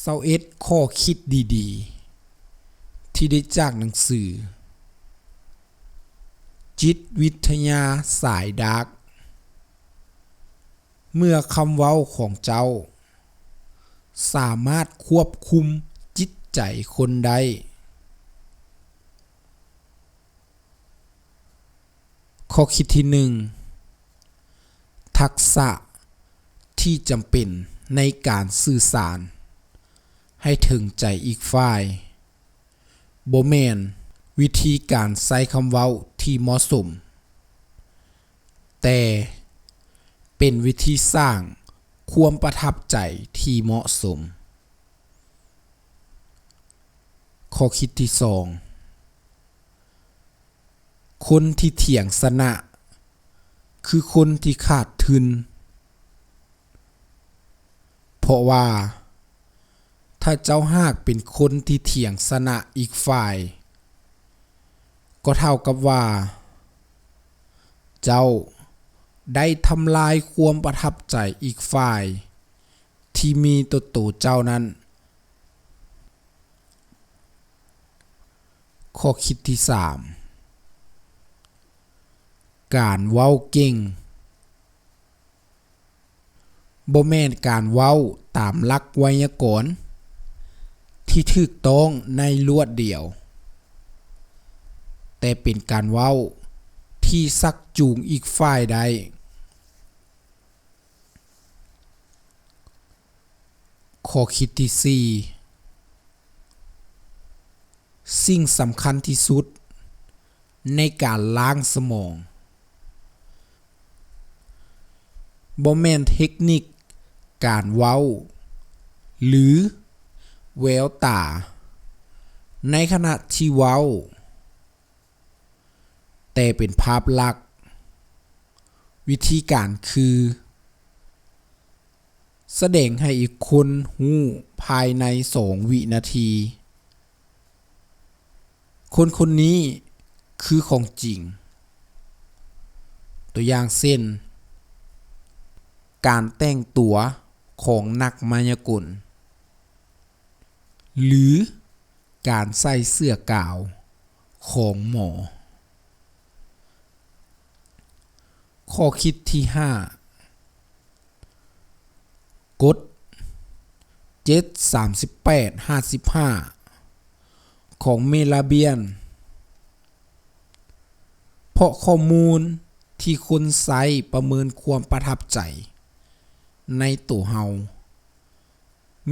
ຊາວເອັດ ຂໍ້ຄິດດີໆ ທີ່ໄດ້ຈາກໜັງສື ຈິດວິທະຍາສາຍດາກ. ເມື່ອຄຳເວົ້າຂອງເຈົ້າສາມາດຄວບຄຸມຈິດໃຈຄົນໄດ້. ຂໍ້ຄິດທີໜຶ່ງ ທັກສະທີ່ຈຳເປັນໃນການສື່ສານໃຫ້ເຖິງໃຈອີກຝ່າຍ ບໍ່ແມ່ນວິທີການໃຊ້ຄຳເວົ້າທີ່ເໝາະສົມ, ແຕ່ເປັນວິທີສ້າງຄວາມປະທັບໃຈທີ່ເໝາະສົມ. ຂໍ້ຄິດທີສອງ ຄົນທີ່ຖຽງຊະນະ ຄືຄົນທີ່ຂາດທຶນ, ເພາະວ່າຖ້າເຈົ້າຫາກເປັນຄົນທີ່ຖຽງຊະນະອີກຝ່າຍ, ກໍເທົ່າກັບວ່າເຈົ້າໄດ້ທຳລາຍຄວາມປະທັບໃຈອີກຝ່າຍທີ່ມີຕໍ່ໂຕເຈົ້ານັ້ນ. ຂໍ້ຄິດທີສາມ ການເວົ້າເກັ່ງ ບໍ່ແມ່ນການເວົ້າຕາມຫຼັກໄວຍາກອນທີ່ຖືກຕ້ອງໃນລວດດຽວ, ແຕ່ເປັນການເວົ້າທີ່ຊັກຈູງອີກຝ່າຍໄດ້. ຂໍ້ຄິດທີສີ່ ສິ່ງສຳຄັນທີ່ສຸດໃນການລ້າງສະໝອງ ບໍ່ແມ່ນເທັກນິກການເວົ້າ ຫຼື ແວວຕາໃນຂະນະທີ່ເວົ້າ, ແຕ່ເປັນພາບລັກ. ວິທີການຄື ສະແດງໃຫ້ອີກຄົນຮູ້ພາຍໃນສອງວິນາທີ ຄົນຄົນນີ້ຄືຂອງຈິງ. ຕົວຢ່າງເຊັ່ນ ການແຕ່ງຕົວຂອງນັກມາຍາກົນ ຫຼື ການໃສ່ເສື້ອກາວຂອງໝໍ. ຂໍ້ຄິດທີຫ້າ ກົດເຈັດ ສາມສິບແປດ ຫ້າສິບຫ້າ ຂອງເມລາບຽນ ເພາະຂໍ້ມູນທີ່ຄົນໃຊ້ປະເມີນຄວາມປະທັບໃຈໃນໂຕເຮົາ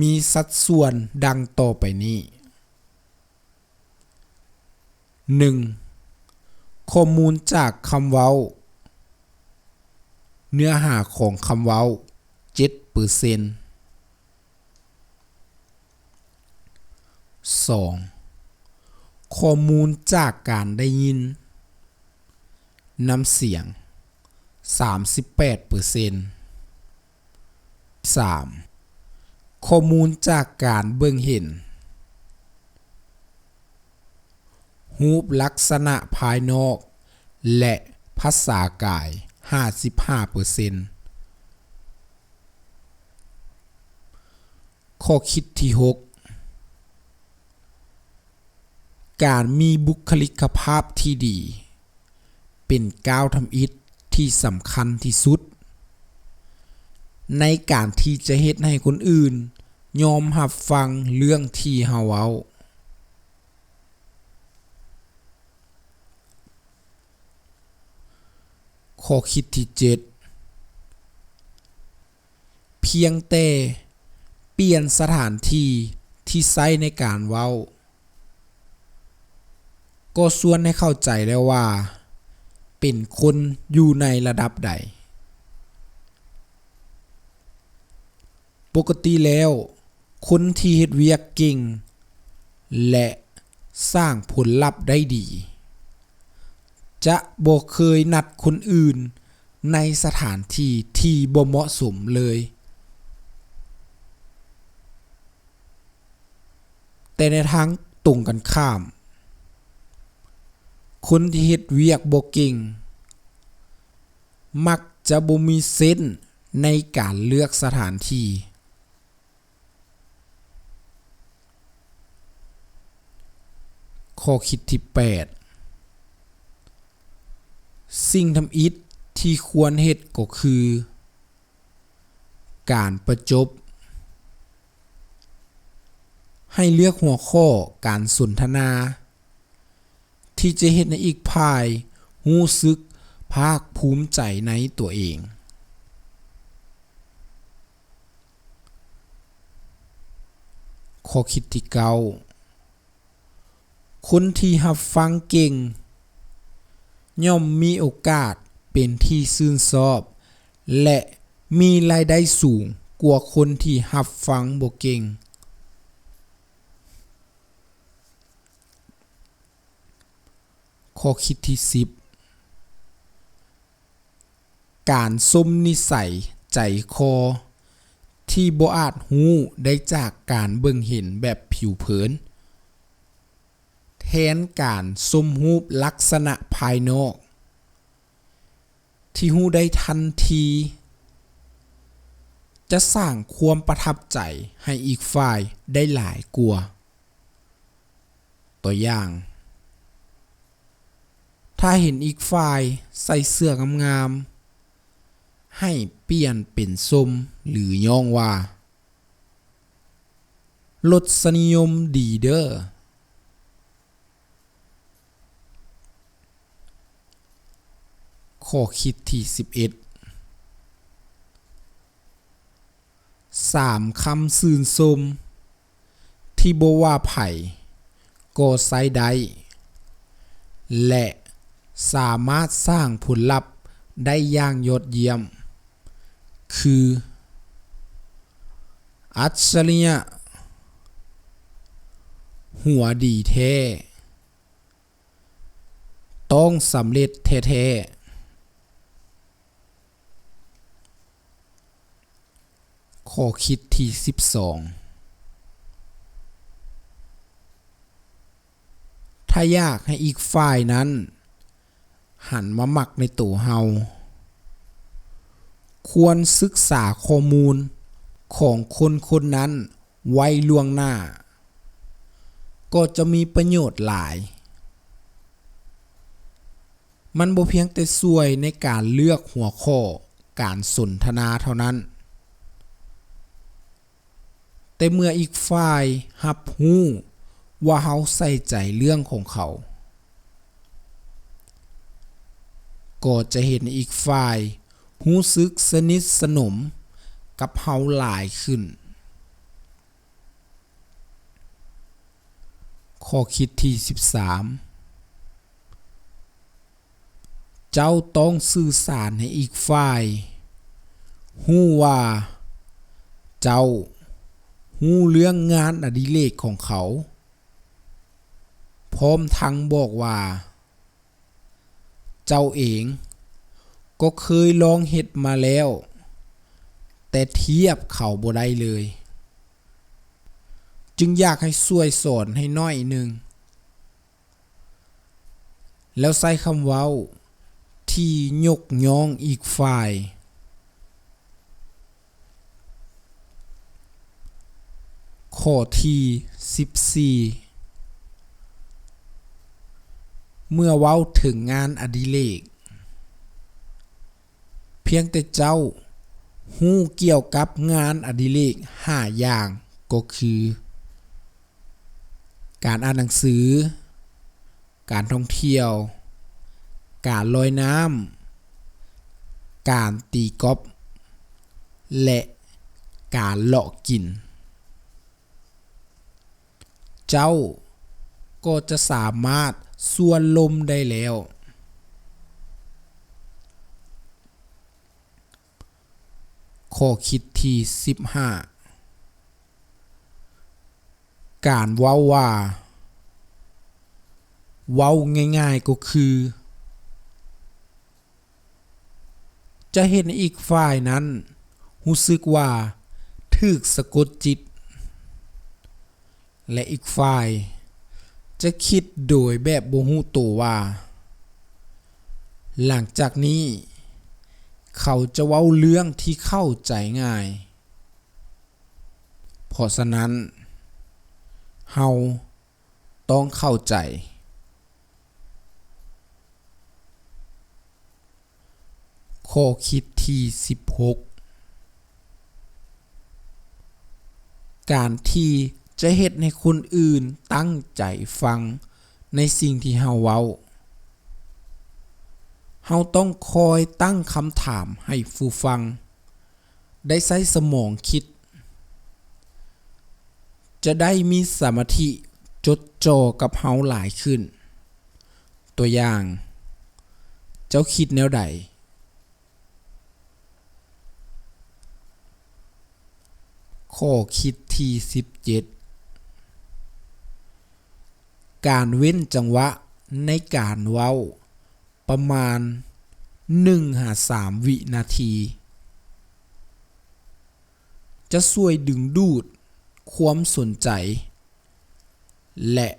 ມີສັດສ່ວນດັ່ງຕໍ່ໄປນີ້. ໜຶ່ງ ຂໍ້ມູນຈາກຄຳເວົ້າ, ເນື້ອຫາຂອງຄຳເວົ້າ ເຈັດເປີເຊັນ. ສອງ ຂໍ້ມູນຈາກການໄດ້ຍິນ, ນ້ຳສຽງ ສາມສິບແປດເປີເຊັນ. ສາມ ຂໍ້ມູນຈາກການເບິ່ງເຫັນ, ຮູບລັກສະນະພາຍນອກ ແລະ ພາສາກາຍ ຫ້າສິບຫ້າເປີເຊັນ. ຂໍ້ຄິດທີຫົກ ການມີບຸກຄະລິກກະພາບທີ່ດີ ເປັນກ້າວທຳອິດທີ່ສຳຄັນທີ່ສຸດ ໃນການທີ່ຈະເຮັດໃຫ້ຄົນອື່ນຍອມຮັບຟັງເລື່ອງທີ່ເຮົາເວົ້າ. ຂໍ້ຄິດທີເຈັດ ພຽງແຕ່ປ່ຽນສະຖານທີ່ທີ່ໃຊ້ໃນການເວົ້າ ກໍຊວນໃຫ້ເຂົ້າໃຈແລ້ວວ່າເປັນຄົນຢູ່ໃນລະດັບໃດ. ປົກກະຕິແລ້ວ ຄົນທີ່ເຮັດວຽກເກັ່ງ ແລະ ສ້າງຜົນລັບໄດ້ດີ ຈະບໍ່ເຄີຍນັດຄົນອື່ນໃນສະຖານທີ່ທີ່ບໍ່ເໝາະສົມເລີຍ. ແຕ່ໃນທາງຕົງກັນຂ້າມ, ຄົນທີ່ເຮັດວຽກບໍ່ເກັ່ງ ມັກຈະບໍ່ມີເຊນໃນການເລືອກສະຖານທີ່. ຂໍ້ຄິດທີແປດ ສິ່ງທຳອິດທີ່ຄວນເຮັດກໍຄື ການປະຈົບ ໃຫ້ເລືອກຫົວຂໍ້ການສົນທະນາ ທີ່ຈະເຮັດໃຫ້ອີກຝ່າຍຮູ້ສຶກພາກພູມໃຈໃນຕົວເອງ. ຂໍ້ຄິດທີເກົ້າ ຄົນທີ່ຮັບຟັງເກັ່ງ ຍ່ອມມີໂອກາດເປັນທີ່ຊື່ນຊອບ ແລະ ມີລາຍໄດ້ສູງກວ່າຄົນທີ່ຮັບຟັງບໍ່ເກັ່ງ. ຂໍ້ຄິດທີສິບ ການຊົມນິໄສໃຈຄໍທີ່ບໍ່ອາດຮູ້ໄດ້ຈາກການເບິ່ງເຫັນແບບຜິວເຜິນ ແທນການຊົມຮູບລັກສະນະພາຍນອກ ທີ່ຮູ້ໄດ້ທັນທີ ຈະສ້າງຄວາມປະທັບໃຈໃຫ້ອີກຝ່າຍໄດ້ຫຼາຍກວ່າ. ຕົວຢ່າງ, ຖ້າເຫັນອີກຝ່າຍໃສ່ເສື້ອງາມໆ, ໃຫ້ປ່ຽນເປັນຊົມ ຫຼື ຍ້ອງວ່າ ລົດສະນິຍົມດີເດີ້. ຂໍ້ຄິດທີສິບເອັດ ສາມຄຳຊື່ນຊົມ ທີ່ບໍ່ວ່າໃຜກໍໃຊ້ໄດ້ ແລະ ສາມາດສ້າງຜົນລັບໄດ້ຢ່າງຍອດຢ້ຽມ ຄື ອັດສະລິຍະ, ຫົວດີແທ້, ຕ້ອງສຳເລັດແທ້ໆ. ຂໍ້ຄິດທີສິບສອງ ຖ້າຢາກໃຫ້ອີກຝ່າຍນັ້ນຫັນມາມັກໃນໂຕເຮົາ, ຄວນສຶກສາຂໍ້ມູນຂອງຄົນຄົນນັ້ນໄວ້ລ່ວງໜ້າ ກໍຈະມີປະໂຫຍດຫຼາຍ. ມັນບໍ່ພຽງແຕ່ຊ່ວຍໃນການເລືອກຫົວຂໍ້ການສົນທະນາເທົ່ານັ້ນ, ແຕ່ເມື່ອອີກຝ່າຍຮັບຮູ້ວ່າເຮົາໃສ່ໃຈເລື່ອງຂອງເຂົາ, ກໍຈະເຮັດໃຫ້ອີກຝ່າຍຮູ້ສຶກສະໜິດສະໜົມກັບເຮົາຫຼາຍຂຶ້ນ. ຂໍ້ຄິດທີສິບສາມ ເຈົ້າຕ້ອງສື່ສານໃຫ້ອີກຝ່າຍຮູ້ວ່າເຈົ້າຮູ້ເລື່ອງງານອະດິເລກຂອງເຂົາ, ພ້ອມທັງບອກວ່າ ເຈົ້າເອງກໍເຄີຍລອງເຮັດມາແລ້ວ, ແຕ່ທຽບເຂົາບໍ່ໄດ້ເລີຍ, ຈຶ່ງຢາກໃຫ້ຊ່ວຍສອນໃຫ້ໜ້ອຍໜຶ່ງ. ແລ້ວໃຊ້ຄຳເວົ້າທີ່ຍົກຍ້ອງອີກຝ່າຍ. ຂໍ້ທີສິບສີ່ ເມື່ອເວົ້າເຖິງງານອະດິເລກ, ພຽງແຕ່ເຈົ້າຮູ້ກ່ຽວກັບງານອະດິເລກຫ້າຢ່າງ ກໍຄື ການອ່ານໜັງສື, ການທ່ອງທ່ຽວ, ການລອຍນ້ຳ, ການຕີກອບ ແລະ ການເລາະກິນ, ເຈົ້າກໍຈະສາມາດສວນລົມໄດ້ແລ້ວ. ຂໍ້ຄິດທີສິບຫ້າ ການເວົ້າວ່າ, ເວົ້າງ່າຍໆກໍຄື ຈະເຮັດໃຫ້ອີກຝ່າຍນັ້ນຮູ້ສຶກວ່າຖືກສະກົດຈິດ ແລະ ອີກຝ່າຍຈະຄິດໂດຍແບບບໍ່ຮູ້ໂຕວ່າ ຫຼັງຈາກນີ້ເຂົາຈະເວົ້າເລື່ອງທີ່ເຂົ້າໃຈງ່າຍ. ເພາະສະນັ້ນ, ເຮົາ ຕ້ອງເຂົ້າໃຈ. ຂໍ້ຄິດທີສິບຫົກ ການທີ່ຈະເຮັດໃຫ້ຄົນອື່ນຕັ້ງໃຈຟັງໃນສິ່ງທີ່ເຮົາເວົ້າ, ເຮົາຕ້ອງຄອຍຕັ້ງຄຳຖາມໃຫ້ຜູ້ຟັງໄດ້ໃຊ້ສະໝອງຄິດ, ຈະໄດ້ມີສະມາທິຈົດຈ່ອກັບເຮົາຫຼາຍຂຶ້ນ. ຕົວຢ່າງ, ເຈົ້າຄິດແນວໃດ? ຂໍ້ຄິດທີສິບເຈັດ ການເວັ້ນຈັງຫວະໃນການເວົ້າປະມານໜຶ່ງຫາສາມວິນາທີ ຈະຊ່ວຍດຶງດູດຄວາມສົນໃຈ ແລະ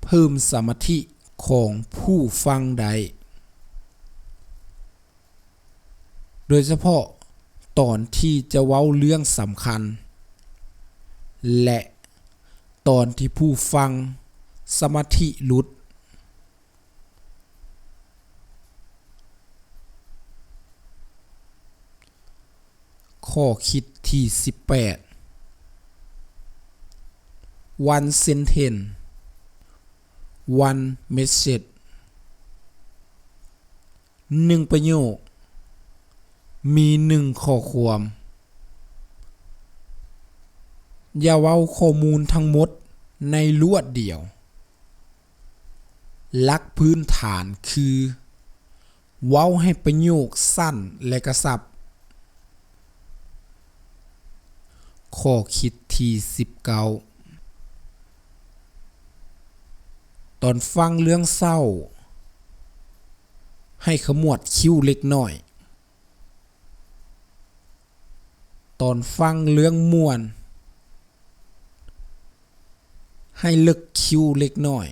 ເພີ່ມສະມາທິຂອງຜູ້ຟັງໄດ້, ໂດຍສະເພາະຕອນທີ່ຈະເວົ້າເລື່ອງສຳຄັນ ແລະ ຕອນທີ່ຜູ້ຟັງສະມາທິຫຼຸດ. ຂໍ້ຄິດທີສິບແປດ One sentence, one message. ໜຶ່ງປະໂຫຍກ, ມີໜຶ່ງຂໍ້ຄວາມ. ຢ່າເວົ້າຂໍ້ມູນທັງໝົດໃນລວດດຽວ. ຫຼັກພື້ນຖານຄື ເວົ້າໃຫ້ປະໂຫຍກສັ້ນ ແລະ ກະຊັບ. ຂໍ້ຄິດທີສິບເກົ້າ ຕອນຟັງເລື່ອງເສົ້າ ໃຫ້ຂະມວດຄິ້ວເລັກນ້ອຍ. ຕອນຟັງເລື່ອງມ່ວນ ໃຫ້ເລິກຄິ້ວເລັກນ້ອຍ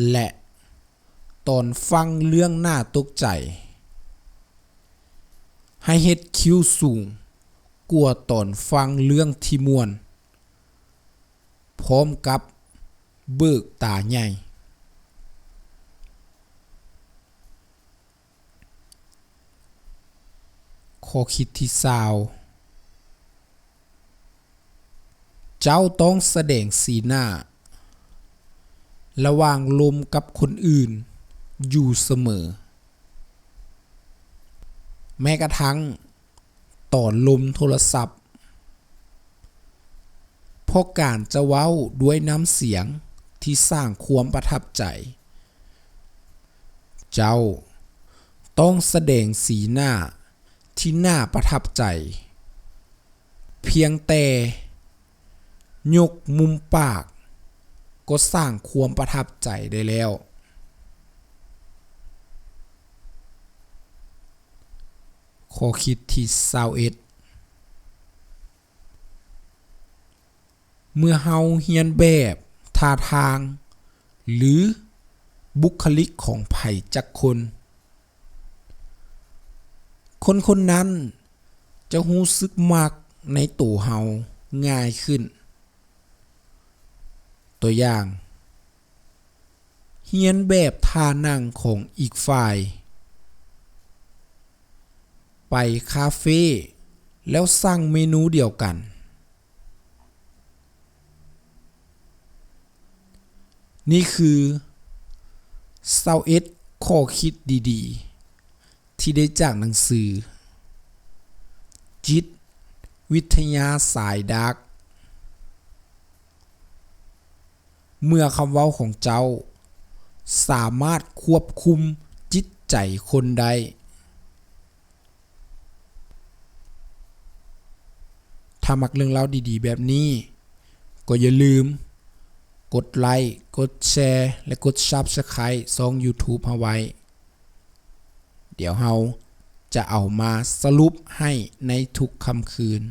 ແລະ ຕອນຟັງເລື່ອງໜ້າຕົກໃຈ ໃຫ້ເຮັດຄິ້ວສູງກວ່າຕອນຟັງເລື່ອງທີ່ມ່ວນ ພ້ອມກັບເບີກຕາໃຫຍ່. ຂໍ້ຄິດທີຊາວ ເຈົ້າຕ້ອງສະແດງສີໜ້າລະຫວ່າງລົມກັບຄົນອື່ນຢູ່ສະເໝີ, ແມ້ກະທັ່ງ ຕອນລົມໂທລະສັບ, ເພາະການຈະເວົ້າດ້ວຍນ້ຳສຽງທີ່ສ້າງຄວາມປະທັບໃຈ, ເຈົ້າຕ້ອງສະແດງສີໜ້າທີ່ໜ້າປະທັບໃຈ. ພຽງແຕ່ຍົກມຸມປາກກໍສ້າງຄວາມປະທັບໃຈໄດ້ແລ້ວ. ຂໍ້ຄິດທີຊາວເອັດ ເມື່ອເຮົາຮຽນແບບ, ທ່າທາງ ຫຼື ບຸກຄະລິກຂອງໃຜຈັກຄົນ, ຄົນຄົນນັ້ນຈະຮູ້ສຶກມັກໃນໂຕເຮົາງ່າຍຂຶ້ນ. ຕົວຢ່າງ, ຮຽນແບບທ່ານັ່ງຂອງອີກຝ່າຍ, ໄປຄາເຟແລ້ວສັ່ງເມນູດຽວກັນ. ນີ້ຄືຊາວເອັດຂໍ້ຄິດດີໆ ທີ່ໄດ້ຈາກໜັງສືຈິດວິທະຍາສາຍດາກ. ເມື່ອຄຳເວົ້າຂອງເຈົ້າສາມາດຄວບຄຸມຈິດໃຈຄົນໄດ້. ຖ້າມັກເລື່ອງລາວດີໆແບບນີ້, ກໍຢ່າລືມກົດໄລ, ກົດແຊ ແລະ ກົດ Subscribe ຊ່ອງ YouTube ເຮົາໄວ້. ດຽວເຮົາຈະເອົາມາສະຫຼຸບໃຫ້ໃນທຸກຄ່ຳຄືນ.